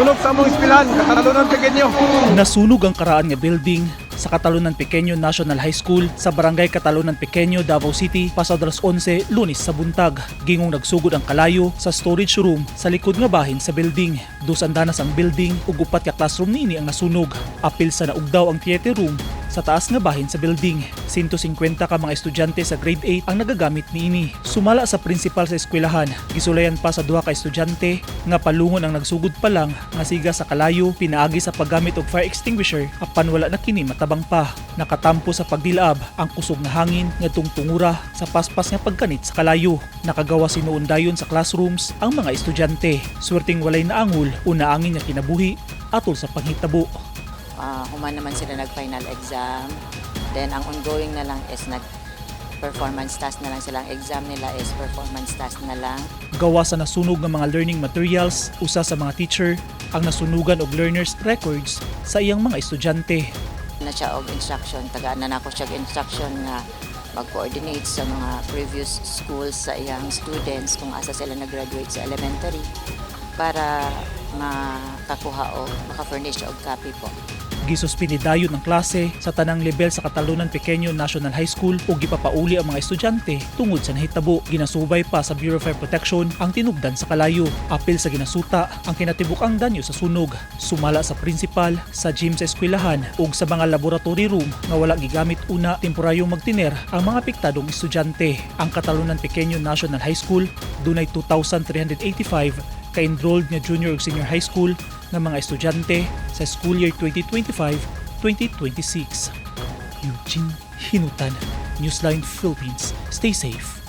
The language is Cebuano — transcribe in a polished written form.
Sunog sa among eskwelahan, Catalunan Pequeño. Nasunog ang karaan nga building sa Catalunan Pequeño National High School sa Barangay Catalunan Pequeño, Davao City, pasado alas 11, Lunes sa buntag. Gingong nagsugod ang kalayo sa storage room sa likod nga bahin sa building. Dos andanas ang building ug upat ka classroom niini ang nasunog. Apil sa naugdaw ang theater room sa taas nga bahin sa building. 150 ka mga estudyante sa grade 8 ang nagagamit niini. Sumala sa principal sa eskwelahan, gisulayan pa sa duha ka estudyante nga palungon ang nagsugod pa lang nga siga sa kalayo pinaagi sa paggamit og fire extinguisher, apan wala na kini matabang pa. Nakatampo sa pagdilab ang kusog nga hangin ngadtong tungura sa paspas nga pagkanit sa kalayo. Nakagawa sinuon dayon sa classrooms ang mga estudyante. Swerteng walay naangol o naangin nga kinabuhi atol sa panghitabo. Human naman sila nag-final exam. Then, ang ongoing na lang is nag-performance task na lang silang exam nila is performance task na lang. Gawa sa nasunog nga mga learning materials, usa sa mga teacher ang nasunugan og learners records sa iyang mga estudyante. Na siya og instruction, tagaan na nako siya og instruction nga mag-coordinate sa mga previous schools sa iyang students kung asa sila nag-graduate sa elementary para makakuha o maka-furnish og copy po. Gisuspindi dayon ang klase sa tanang level sa Catalunan Pequeño National High School ug gipapauli ang mga estudyante tungod sa nahitabo. Ginasubay pa sa Bureau of Fire Protection ang tinubdan sa kalayo. Apil sa ginasuta ang kinatibuk-ang danyo sa sunog. Sumala sa principal, sa gym sa eskwelahan ug sa mga laboratory room nga wala gigamit una, temporaryong magtiner ang mga apektadong estudyante. Ang Catalunan Pequeño National High School dunay 2,385 ka-enrolled nga junior ug senior high school nga mga estudyante sa school year 2025-2026. Eugene Hinutan, Newsline Philippines. Stay safe.